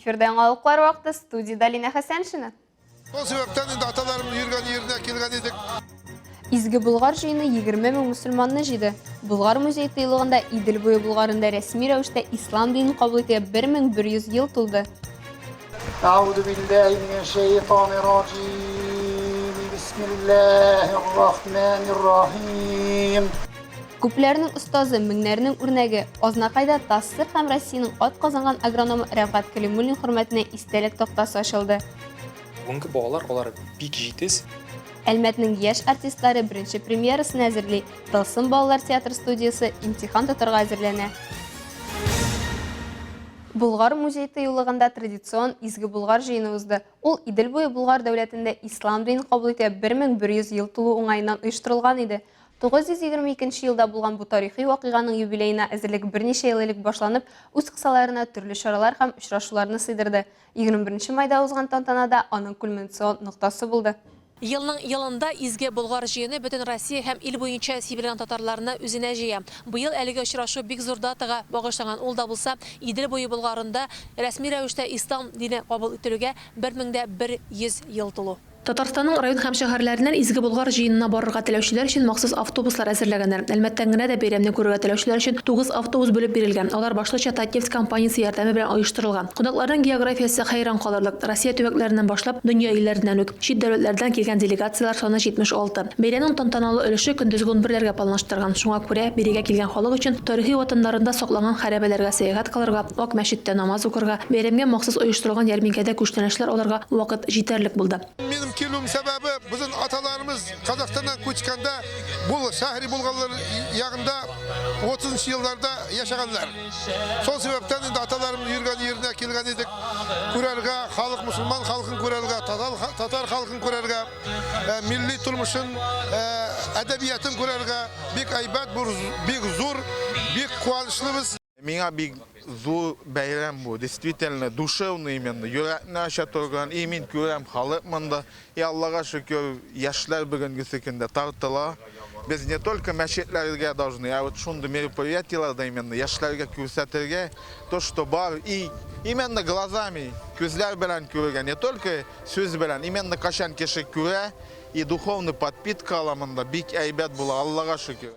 Эфирда яңалыклар вакыты, студиядә Линә Хәсәншина. Сол себептен инде аталарымыз йөргән еріне келген едік. Изге Болгар җыены 20 мең мөселманны җыйды. Болгар музей тыюлыгында Идел буе Болгарында рәсми рәвештә ислам динен кабул итүгә 1100 ел тулды. Әгъузу биллаһи минәш-шәйтанир-раҗим. Бисмиллаһир-рахманир-рахим. Күпләрнең остазы, меңнәрнең үрнәге, Азнакайда ТАССР һәм Россиянең атказанган агрономы Рәфгать Кәлимуллин хөрмәтенә истәлек тактасы ачылды. Бүгенге балалар алар бик җитез. Әлмәтнең яшь артистлары беренче премьерасын әзерли. Тылсым балалар театр студиясе имтихан тотарга әзерләнә. Болгар музей тыюлыгында традицион Изге Болгар җыены узды. Ул Идел буе Болгар дәүләтендә ислам динен кабул итүгә 1100 ел тулу уңаеннан оештырылган иде. 922 нче елда булган бу тарихи вакыйганың юбилеена әзерлек берничә ел элек башланып, үз кысаларына төрле чаралар һәм очрашуларны сыйдырды. 21 майда узган тантана да аның кульминацион ноктасы булды. Елның елында Изге Болгар җыены бөтен Россия һәм ил буенча сибелгән татарларны үзенә җыя. Быел әлеге очрашу бик зур датага багышланган, ул да булса, Идел буе Болгарында рәсми рәвештә ислам дине кабул ителүгә 1100 ел тулу. Татарстанның район һәм шәһәрләреннән Изге Болгар җыенына барырга теләүчеләр өчен махсус автобуслар әзерләгәннәр. Әлмәттән генә дә бәйрәмне күрергә теләүчеләр өчен тугыз автобус бүлеп бирелгән. Алар башлыча Татнефть компаниясе ярдәме белән оештырылган. Кунакларның географиясе хәйран калырлык, Россия төбәкләреннән башлап, дөнья илләреннән үк. Чит дәүләтләрдән килгән делегацияләр саны 76. Бәйрәмнең тантаналы өлеше көндезге унберләргә планлаштырылган. Шуңа күрә, бирегә килгән халык өчен тарихи ватаннарында сакланган хәрабәләргә сәяхәт кылырга, Ак мәчеттә намаз укырга, бәйрәмгә махсус оештырылган ярминкәдә күчтәнәчләр алырга вакыт җитәрлек булды. Минем килүем сәбәбе, безнең аталарымыз Казахстаннан күчкәндә, бу шәһри Булгарлар ягында 30 нчы елларда яшәгәннәр. Сол сәбәптән инде аталарымыз йөргән йиренә килгән идек. Күрергә, халык мусульман халкын күрергә, татар халкын күрергә, милли тормышын, әдәбиятын күрергә бик әйбәт, бик зур, бик куанычлыбыз. Миңа бик зур бәйрәм бу, действительно, душевный именно, йөрәкне ача торган, и мин күрәм халык монда, и Аллага шөкер, яшьләр бүгенгесе көндә тартыла. Без не только мәчетләргә должны, ә вот шундый мероприятиеләрдә именно яшьләргә күрсәтергә то, что бар, и именно глазами, күзләр белән күрергә, не только сүз белән, именно кайчан кеше күрә и духовный подпитка ала монда, бик әйбәт була, Аллага шөкер.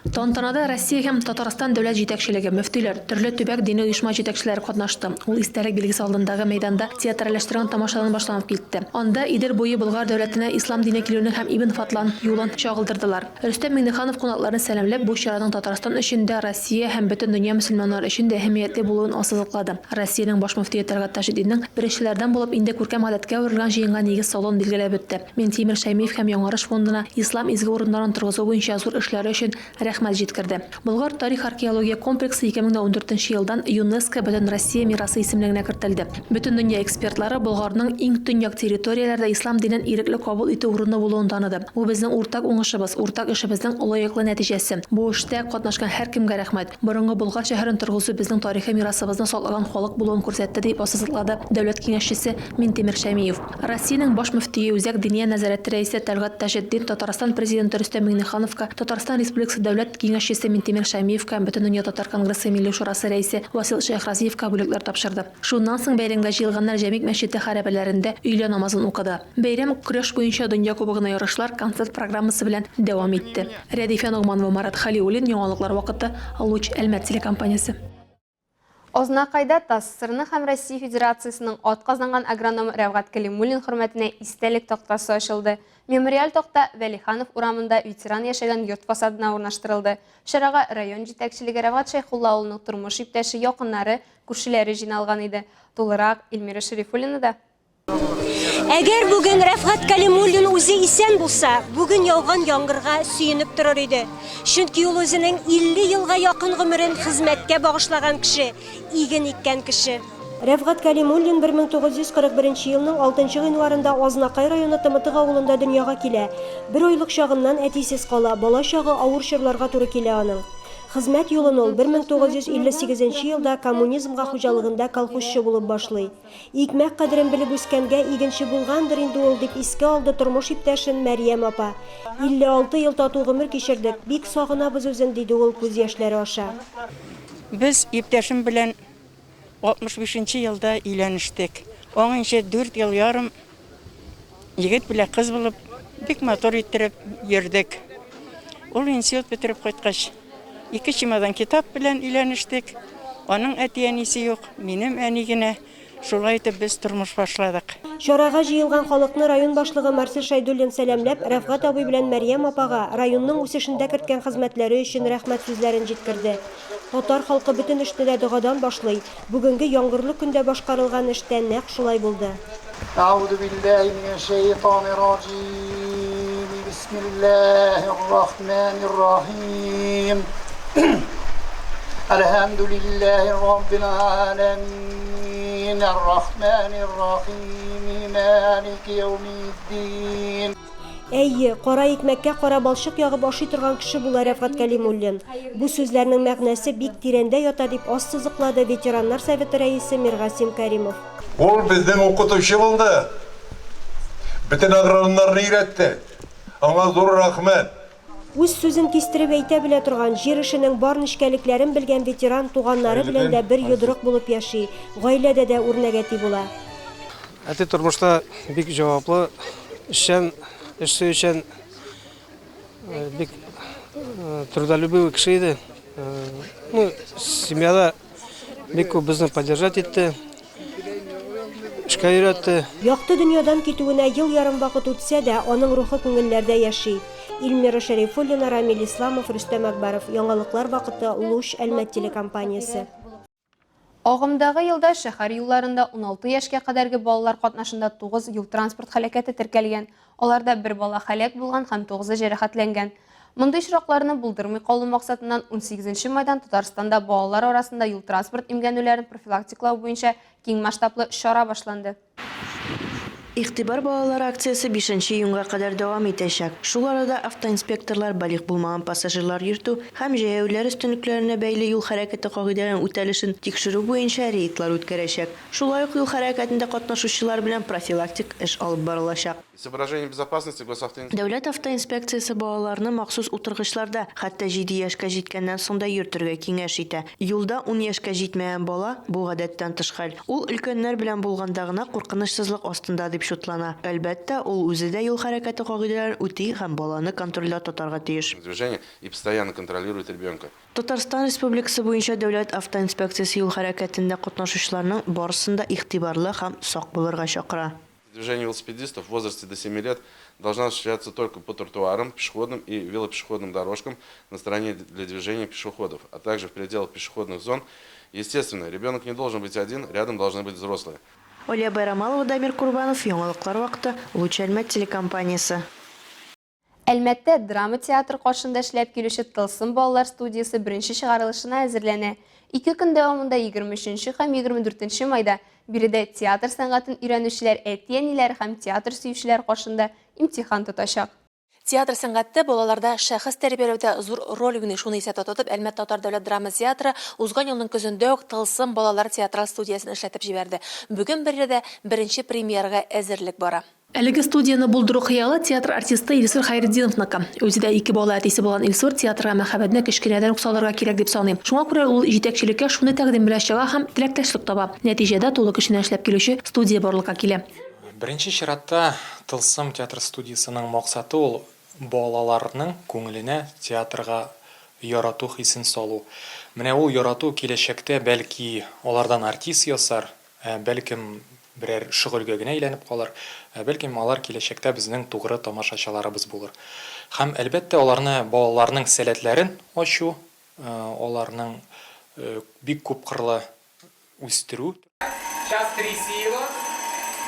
Тантанада Россия һәм Татарстан дәүләт җитәкчелеге, мөфтиләр, төрле төбәк дини оешма җитәкчеләре катнашты. Ул истәлек билгесе алдындагы мәйданда театральләштерелгән тамашадан башланып китте. Анда Идел буе Болгар дәүләтенә ислам дине килүне һәм Ибн Фадлан юлын чагылдырдылар. Рөстәм Миңнеханов кунакларны сәламләп, бу чараның Татарстан өчен дә, Россия һәм бөтен дөнья мөселманнары өчен дә әһәмиятле булуын ассызыклады. Россиянең баш мөфтие Тәлгать Таҗетдинның беренчеләрдән булып инде күркәм гадәткә әверелгән җыенга нигез салуын билгеләп үтте. Минтимер Шәймиев һәм Яңарыш фондына ислам изге урыннарын торгызу буенча зур эшләре өчен рәхмәт җиткерде. Болгар тарих-археология комплексы 2014 нче елдан ЮНЕСКО Бөтенроссия мирасы исемлегенә кертелде. Бөтендөнья экспертлары Болгарның иң төньяк территорияләрдә ислам динен ирекле кабул итү урыны булуын таныды. Бу безнең уртак уңышыбыз, уртак эшебезнең лаеклы нәтиҗәсе. Бу эштә катнашкан һәркемгә рәхмәт. Борынгы Болгар шәһәрен торгызу безнең тарихи мирасыбызны саклаган халык булуын күрсәтте, дип ассызыклады Дәүләт Киңәшчесе Минтимер Шәймиев. Россиянең Баш мөфтие, Үзәк Диния нәзарәте рәисе Тәлгать Таҗетдин Татарстан Президенты Рөстәм Миңнехановка, Татарстан Республикасы Дәүләт Киңәшчесе Минтимер Шәймиевка, Бөтендөнья татар конгрессы Милли шурасы рәисе Васил Шәйхразиевка бүләкләр тапшырды. Шуннан соң бәйрәмгә җыелганнар Җәмигъ мәчете хәрабәләрендә өйлә намазын укыды. Бәйрәм көрәш буенча Дөнья кубогына ярышлар концерт программасы белән дәвам итте. Рәдифә Ногманова, Марат Хәлиуллин, Яңалыклар вакыты, Луч, Әлмәт телекомпаниясе. Азнакайда ТАССРны һәм Россия Федерациясенең атказанган агрономы Рәвгать Кәлимуллин хөрмәтенә истәлек тактасы ачылды. Мемориаль такта Вәлиханов урамында ветеран яшәгән йорт фасадына урнаштырылды. Чарага район җитәкчелеге, Рәвгать Шәйхулла улының тормыш иптәше, якыннары, күршеләре җыйналган иде. Тулырак Эльмира Шәрифуллинада. Әгәр бүген Рәфгать Кәлимуллин үзе исән булса, бүген яуган яңгырга сөенеп торыр иде. Чөнки ул үзенең 50 елга якын гомерен хезмәткә багышлаган кеше, иген иккән кеше. Рәфгать Кәлимуллин 1941 елның 6 гыйнварында Азнакай районы Тымытык авылында дөньяга килә. Бер айлык чагыннан әтисез кала, бала чагы авыр чорларга туры килә аның. Хезмәт юлын ул 1958 елда Коммунизмга хуҗалыгында колхозчы булып башлый. Икмәк кадерен белеп үскәнгә игенче булгандыр инде ул, дип искә алды тормыш иптәшен Мәрьям апа. 56 ел тату гомер кичердек, бик сагынабыз үзен, диде ул күз яшьләре аша. Без иптәшем белән 65 нче елда өйләнештек. Аңынчы дүрт ел ярым егет белән кыз булып, бик матур иттереп йөрдек. Ул институт бетереп кайткач, ике чемодан китап белән өйләнештек. Аның әти-әнисе юк, минем әни генә. Шулай итеп без тормыш башладык. Чарага җыелган халыкны район башлыгы Марсель Шәйдуллин сәламләп, Рәфгать абый белән Мәрьям апага районның үсешендә керткән хезмәтләре өчен рәхмәт сүзләрен җиткерде. Татар халкы бөтен эшне дә догадан башлый, бүгенге яңгырлы көндә башкарылган эш тә нәкъ шулай булды. Әгъузу биллаһи минәш-шәйтанир раҗим. Бисмиллаһир рахманир рахим. Әлхәмдүлиллаһи раббил аламин. Ар-рахманир рахим. Малики яумиддин. Әйе, кара икмәккә кара балчык ягып ашый торган кеше була Рәфгать Кәлимуллин. Бу сүзләрнең мәгънәсе бик тирәндә ята, дип ассызыклады ветераннар советы рәисе Миргасим Кәримов. Ул безнең укытучы булды. Бөтен агрономнарны өйрәтте. Аңа зур рәхмәт. Үз сүзен кистереп әйтә белә торган, җир эшенең бар нечкәлекләрен белгән ветеран туганнары белән дә бер йодрык булып яши, гаиләдә дә үрнәк әти була. Әти тормышта бик җаваплы, эшчән, эш сөючән, бик трудолюбивый кеше иде. Ну, семьяда бик күп безне поддержать итте, эшкә өйрәтте. Якты дөньядан китүенә ел ярым вакыт үтсә дә, аның рухы күңелләрдә яши. Эльмира Шәрифуллина, Рамил Исламов, Рөстәм Әкбаров. Яңалыклар вакыты, Луч, Әлмәт телекомпаниясе. Агымдагы елда шәһәр юлларында 16 яшькә кадәрге балалар катнашында 9 юл-транспорт һәлакәте теркәлгән. Аларда бер бала һәлак булган һәм тугызы җәрәхәтләнгән. Мондый очракларны булдырмый калу максатыннан 18 майдан Татарстанда балалар арасында юл-транспорт имгәнүләрен профилактикалау буенча киң масштаблы чара башланды. Игътибар, балалар акциясе бишенче июньгә кадәр дәвам итәчәк. Шул арада автоинспекторлар балигъ булмаган пассажирлар йөртү һәм җәяүлеләр өстенлекләренә бәйле юл хәрәкәте кагыйдәләренең үтәлешен тикшерү буенча рейдлар үткәрәчәк. Шулай ук юл хәрәкәтендә катнашучылар белән профилактик эш алып барылачак. Соображений безопасности госавтоинспекции. Дәүләт автоинспекциясе балаларны махсус утыргычларда, хәтта җиде яшькә җиткәннән соң да йөртергә киңәш итә. Юлда ун яшькә җитмәгән бала, бу гадәттән тыш хәл. Ул өлкәннәр белән булганда гына куркынычсызлык астында дип чутлана. Әлбәттә, ул үзе дә юл хәрәкәте кагыйдәләрен үти һәм баланы контрольдә тотарга тиеш. Движения и постоянно контролирует ребенка. Татарстан Республикасы буенча Дәүләт автоинспекциясе юл хәрәкәтендә катнашучыларның барысын да игътибарлы һәм сак булырга чакыра. Движение велосипедистов в возрасте до 7 лет должна осуществляться только по тротуарам, пешеходным и велопешеходным дорожкам на стороне для движения пешеходов, а также в пределах пешеходных зон. Естественно, ребенок не должен быть один, рядом должны быть взрослые. Алия Байрамалова, Дамир Курбанов, Яңалыклар вакыты, Луч Әлмәт телекомпаниясе. Әлмәттә драма театры каршында эшләп килүче Тылсым балалар студиясе беренче чыгарылышына әзерләнә. Ике көн дәвамында 23 нче һәм 24 нче майда биредә театр сәнгатен өйрәнүчеләр әти-әниләре һәм театр сөючеләр каршында имтихан тотачак. Театр сәнгате балаларда шәхес тәрбияләүдә зур роль уйный. Шуны исәптә тотып, Әлмәт татар дәүләт драма театры узган елның көзендә үк Тылсым балалар театраль студиясен эшләтеп җибәрде. Бүген биредә беренче премьерага әзерлек бара. Әлеге студияне булдыру хыялы театр артисты Илсур Хәйретдиновныкы. Үзе дә ике бала әтисе булган Илсур театрга мәхәббәтне кечкенәдән үк салырга кирәк дип саный. Шуңа күрә ул җитәкчелеккә шундый тәкъдим белән чыга һәм теләктәшлек таба. Нәтиҗәдә тулы көченә эшләп килүче студия барлыкка килә. Беренче чиратта Тылсым театр студиясенең максаты ул, балаларның күңеленә театрга ярату хисен салу. Менә ул ярату киләчәктә, бәлки, алардан артист ясар, Ә бәлкем, берәр шөгыльгә генә әйләнеп калыр, ә бәлкем, алар киләчәктә безнең тугры тамашачыларыбыз булыр. Һәм, әлбәттә, аларны, балаларның сәләтләрен ачу, аларның бик күпкырлы үстерү. Сейчас тряси его.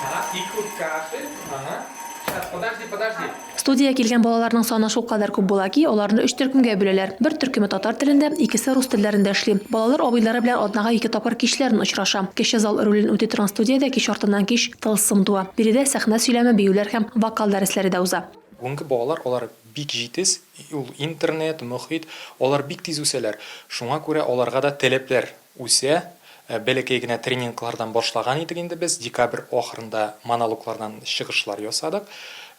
Ага, и тут кашель. Ага. Сейчас, подожди, подожди. Студиягә килгән балаларның саны шулкадәр күп була ки, аларны өч төркемгә бүләләр. Бер төркеме татар телендә, икесе рус телләрендә эшли. Балалар абыйлары белән атнага ике тапкыр кичләрен очраша. Кече зал ролен үти торган студиядә кич артыннан кич тылсым туа. Биредә сәхнә сөйләме, биюләр һәм вокал дәресләре дә уза. Бүгенге балалар, алар бик җитез, ул интернет, мохит, алар бик тиз үсәләр. Шуңа күрә аларга да таләпләр Үсә. Бәләкәй генә тренинглардан башлаган идек инде без, декабрь ахырында монологлардан чыгышлар ясадык.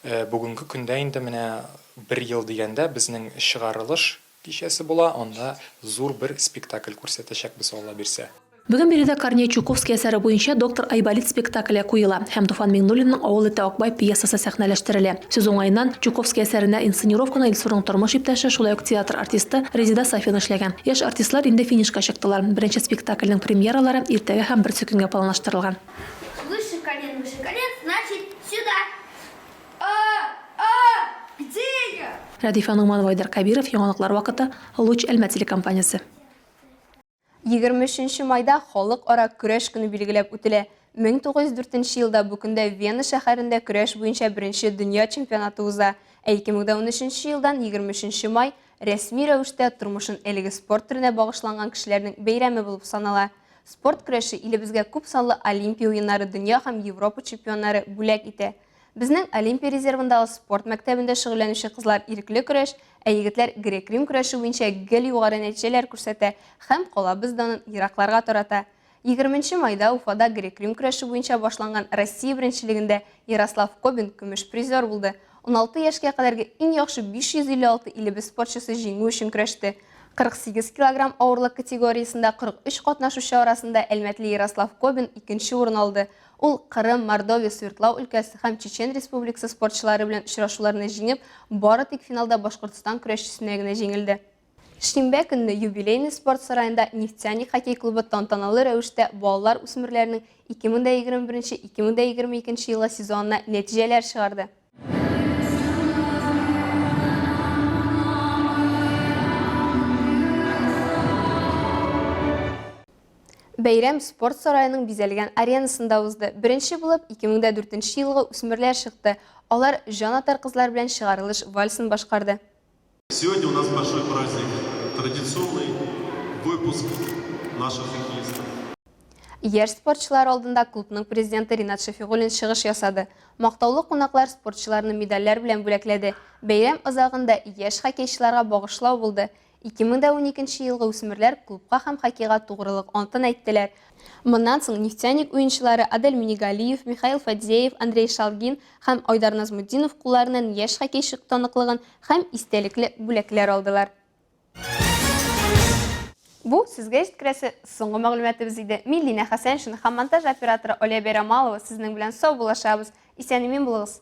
Бүгенге көндә инде менә бер ел дигәндә безнең чыгарылыш кичәсе була, анда зур бер спектакль күрсәтәчәкбез, Алла бирсә. Бүген биредә Корней Чуковский әсәре буенча Доктор Айболит спектакле куела һәм Туфан Миңнуллинның Авыл эте Акбай пьесасы сәхнәләштерелә. Сүз уңаеннан, Чуковский әсәренә инсценировканы Илсурның тормыш иптәше, шулай ук театр артисты Резеда Сафина эшләгән. Яшь артистлар инде финишка чыктылар. Беренче спектакльнең премьералары иртәгә һәм берсекөнгә планлаштырылган. Выше колен, выше колен, значит, сюда! А! А! Где я? Рәдифә Ногманова, Айдар Кәбиров, Яңалыклар вакыты, Луч Әлмәт телекомпаниясе. 23 нче майда Халыкара көрәш көне билгеләп үтелә. 1904 нче елда бу көндә Вена шәһәрендә көрәш буенча беренче дөнья чемпионаты уза, ә 2013 нче елдан 23 нче май рәсми рәвештә тормышын әлеге спорт төренә багышланган кешеләрнең бәйрәме булып санала. Спорт көрәше илебезгә күпсанлы Олимпия уеннары, дөнья һәм Европа чемпионнары бүләк итә. Безнең Олимпия резервындагы спорт мәктәбендә шөгыльләнүче кызлар ирекле көрәш, ә егетләр грек-рим көрәше буенча гел югары нәтиҗәләр күрсәтә һәм калабыз данын еракларга тарата. Егерменче майда Уфада грек-рим көрәше буенча башланган Россия беренчелегендә Ярослав Кобин көмеш призер булды. 16 яшькә кадәрге иң яхшы 556 илебез спортчысы җиңү өчен көрәште. 48 килограмм авырлык категориясендә 43 катнашучы арасында әлмәтле Ярослав Кобин икенче урын алды. Ул Кырым, Мордовия, Свердлау өлкәсе һәм Чечен Республикасы спортчылары белән очрашуларны җиңеп, бары тик финалда Башкортстан көрәшчесенә генә җиңелде. Шимбә көнне Юбилейный спорт сараенда Нефтяник хоккей клубы тантаналы рәвештә балалар-үсмерләрнең 2021 2022 елгы сезонына нәтиҗәләр чыгарды. Бәйрәм спорт сараеның бизәлгән аренасында узды. Беренче булып 2004 нче елгы үсмерләр чыкты. Алар җан атар кызлар белән чыгарылыш вальсын башкарды. Сегодня у нас большой праздник, традиционный выпуск наших хоккеистов. Яшь спортчылар алдында клубның президенты Ринат Шәфигуллин чыгыш ясады. Мактаулы кунаклар спортчыларны медальләр белән бүләкләде. Бәйрәм азагында яшь хоккейчыларга багышлау булды. 2012 нче елгы үсмерләр клубка һәм хоккейга тугрылык антын әйттеләр. Моннан соң Нефтяник уенчылары Адель Минигалиев, Михаил Фадеев, Андрей Шалгин һәм Айдар Назмутдинов кулларыннан яшь хоккейчы таныклыгын һәм истәлекле бүләкләр алдылар. Бу сезгә җиткерәсе соңгы мәгълүматыбыз иде. Мин Линә Хәсәншина һәм монтаж операторы Оля Бәйрамалова сезнең белән саубуллашабыз. Исән-имин булыгыз!